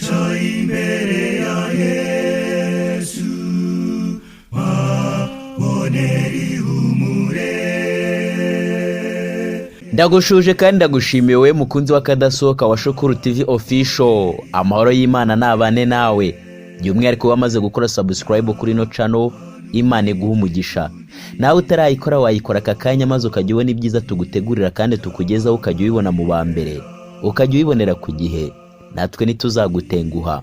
Nicaye imbere ya Yesu, mpabonera ihumure. Ndagushuje kandi ndagushimiwe, mukunzi w'akadasohoka wa Shukuru TV Official. Amahoro y'Imana nabane nawe, by'umwihariko wamaze gukora subscribe kuri ino channel. Imana iguha umugisha. Nawe utarayikora, wayikora aka kanya, maze ukajya ubona ibyiza tugutegurira kandi tukugezaho, ukajya ubibona mu ba mbere, ukajya ubibonera ku gihe. Natwe ntituzagutenguha.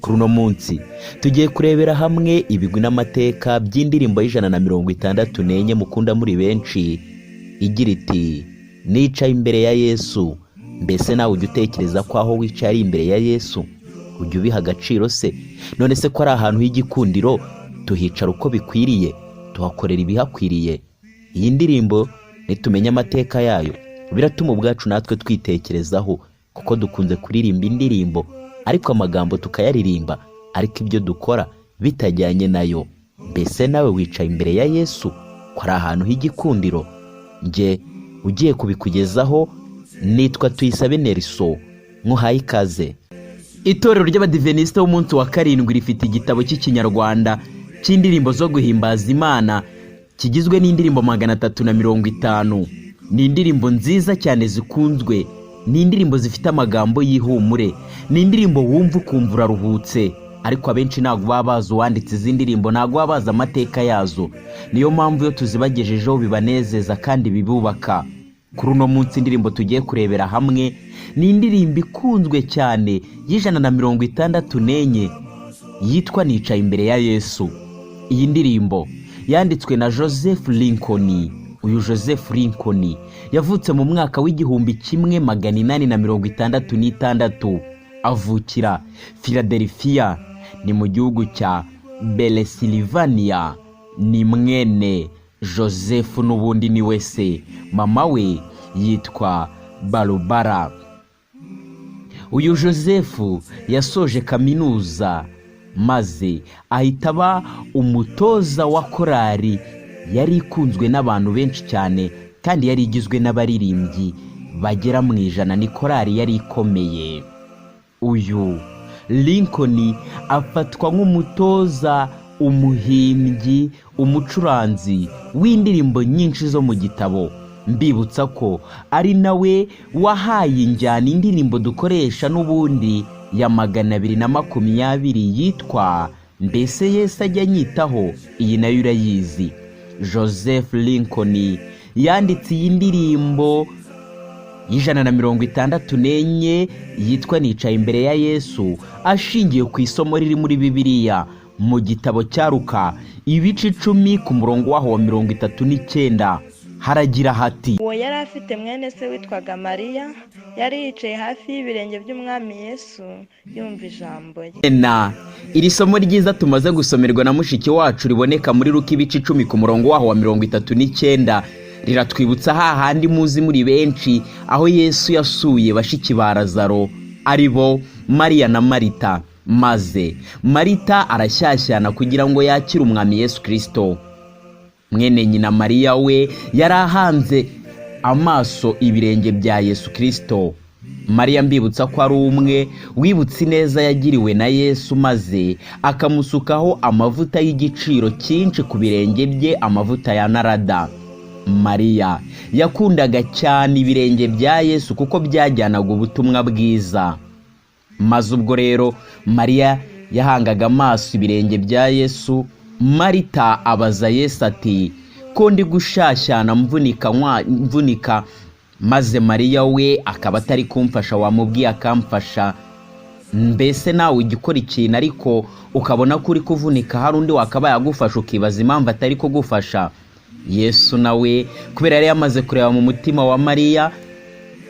Kuri uno munsi tugiye kurebera hamwe ibigwi n'amateka by'indirimbo y'164 mukunda muri benshi, igira iti: "Nicaye imbere ya Yesu." Mbese nawe ujya utekereza ko aho wicaye ari imbere ya Yesu? Ujya ubiha agaciro se? None se ko ari ahantu h'igikundiro, tuhicara uko bikwiriye, tuhakorera ibihakwiriye? Iyi ndirimbo nitumenya amateka yayo, biratuma ubwacu natwe twitekerezaho, kuko dukunze kuririmba indirimbo ariko amagambo tukayaririmba, ariko ibyo dukora bitajyanye nayo. Mbese nawe wicaye imbere ya Yesu, ko ari ahantu h'igikundiro? Njye ugiye kubikugezaho nitwa Tuyisabe Neriso, nkuhaye ikaze. Itorero ry'Abadivenisite b'Umunsi wa Karindwi rifite igitabo cy'Ikinyarwanda cy'indirimbo zo guhimbaza Imana kigizwe n'indirimbo 350. Ni indirimbo nziza cyane zikunzwe, ni indirimbo zifite amagambo y'ihumure, ni indirimbo wumva ukumva uraruhutse. Ariko abenshi ntabwo baba bazi uwanditse izi ndirimbo, ntabwo baba bazi amateka yazo. Niyo mpamvu iyo tuzibagejejeho bibanezeza kandi bibubaka. Kuri uno munsi indirimbo tugiye kurebera hamwe ni indirimbo ikunzwe cyane y'164 yitwa "Nicaye imbere ya Yesu". Iyi ndirimbo yanditswe na Joseph Lincoln. Uyu Joseph Lincoln yavutse mu mwaka w'1866, avukira Philadelphia, ni mu gihugu cya Pennsylvania. Ni mwene Joseph, n'ubundi ni we se. Mama we yitwa Barbara. Uyu Joseph yasoje kaminuza, maze ahita aba umutoza wa korali yari ikunzwe n'abantu benshi cyane, kandi yari igizwe n'abaririmbyi bagera mu 100. Ni korali yari ikomeye. Uyu Lincoln afatwa nk'umutoza, umuhimbyi, umucuranzi w'indirimbo nyinshi zo mu gitabo. Mbibutsa ko ari nawe wahaye injyana indirimbo dukoresha n'ubundi ya 220 yitwa "Mbese Yesu ajya anyitaho". Iyi nayo urayizi. Joseph Lincoln yanditse iyi ndirimbo y'164 yitwa "Nicaye imbere ya Yesu" ashingiye ku isomo riri muri Bibiliya mu gitabo cya Ruka, ibice 10, ku murongo waho wa 39. Haragira hati: Uwo yari afite mwene se witwaga Mariya, yari yicaye hafi y'ibirenge by'Umwami Yesu, yumva ijambo rye. Na iri somo ryiza tumaze gusomerwa na mushiki wacu riboneka muri Ruka, ibice 10, ku murongo waho wa 39, riratwibutsa hahandi muzi muri benshi, aho Yesu yasuye bashiki ba Lazaro, ari bo Mariya na Marita, maze Marita arashyashyana kugira ngo yakire Umwami Yesu Kirisito. Mwene nyina Mariya we yari ahanze amaso ibirenge bya Yesu Kirisito. Mariya, mbibutsa ko ari umwe wibutse ineza yagiriwe na Yesu, maze akamusukaho amavuta y'igiciro cyinshi ku birenge bye, amavuta ya narada. Mariya yakundaga cyane ibirenge bya Yesu kuko byajyanaga ubutumwa bwiza. Maze ubwo rero Mariya yahangaga amaso ibirenge bya Yesu, Marita abaza Yesu ati: "Ko ndi gushashyana, mvunika, mvunika, maze Mariya we akaba atari kumfasha, wamubwiye akamfasha?" Mbese nawe ujya ukora ikintu ariko ukabona ko uri kuvunika, hari undi wakabaye agufasha, ukibaza impamvu atari kugufasha? Yesu nawe, kubera yari yamaze kureba mu mutima wa Mariya,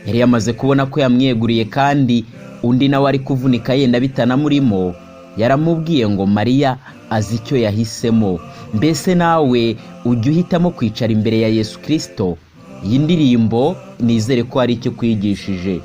yari yamaze kubona ko yamwiyeguriye kandi undi nawe ari kuvunika yenda bitanamurimo, yaramubwiye ngo Mariya azi icyo yahisemo. Mbese nawe ujya uhitamo kwicara imbere ya Yesu Kirisito? Iyi ndirimbo nizere ko hari icyo kwigishije.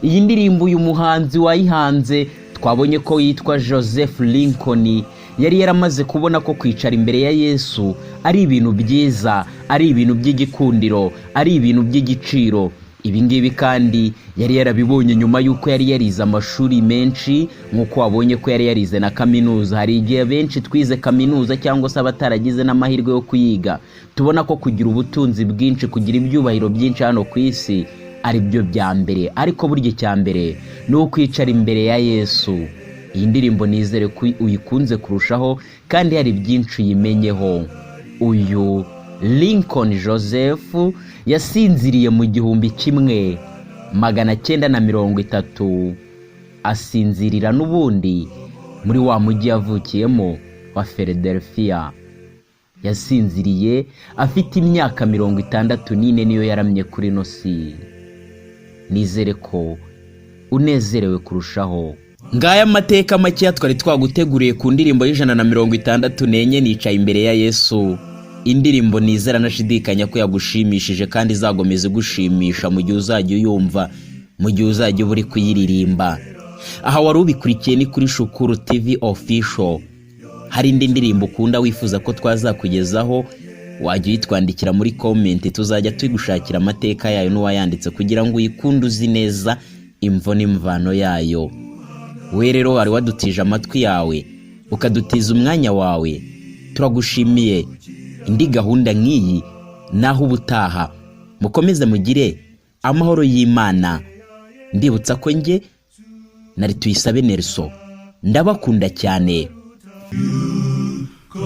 Iyi ndirimbo, uyu muhanzi wayihanze twabonye ko yitwa Joseph Lincoln, yari yaramaze kubona ko kwicara imbere ya Yesu ari ibintu byiza, ari ibintu by'igikundiro, ari ibintu by'igiciro. Ibi ngibi kandi Yari yarabibonye nyuma y'uko yari yarize amashuri menshi, nk'uko wabonye ko yari yarize na kaminuza. Hari igihe benshi twize kaminuza cyangwa se abataragize n'amahirwe yo kuyiga, tubona ko kugira ubutunzi bwinshi, kugira ibyubahiro byinshi hano ku isi ari byo bya mbere, ariko burya icya mbere ni ukwicara imbere ya Yesu. Iyi ndirimbo nizere ko uyikunze kurushaho kandi hari byinshi uyimenyeho. Uyu Lincoln Joseph yasinziriye mu 1930, asinzirira n'ubundi muri wa mujyi yavukiyemo wa Philadelphia. Yasinziriye afite imyaka 64, niyo yaramye kuri ino si. Nizere ko unezerewe kurushaho. Ngaya amateka makeya twari twaguteguriye ku ndirimbo y'164, "Nicaye imbere ya Yesu". Indirimbo nizera nashidikanya ko yagushimishije kandi izagomeza igushimisha mu gihe uzajya uyumva, mu gihe uzajya uba uri kuyiririmba. Aha wari ubikurikiye ni kuri Shukuru TV Official. Hari indi ndirimbo ukunda wifuza ko twazakugezaho, wajya uyitwandikira muri comment, tuzajya tuyigushakira amateka yayo n'uwayanditse kugira ngo uyikunde uzi neza imvo n'imvano yayo. We rero wari wadutije amatwi yawe, ukadutiza umwanya wawe, turagushimiye. Indi gahunda nk'iyi naho ubutaha. Mukomeze mugire amahoro y'Imana. Ndibutsa ko njye nari Tuyisabe Nelson, ndabakunda cyane. Ko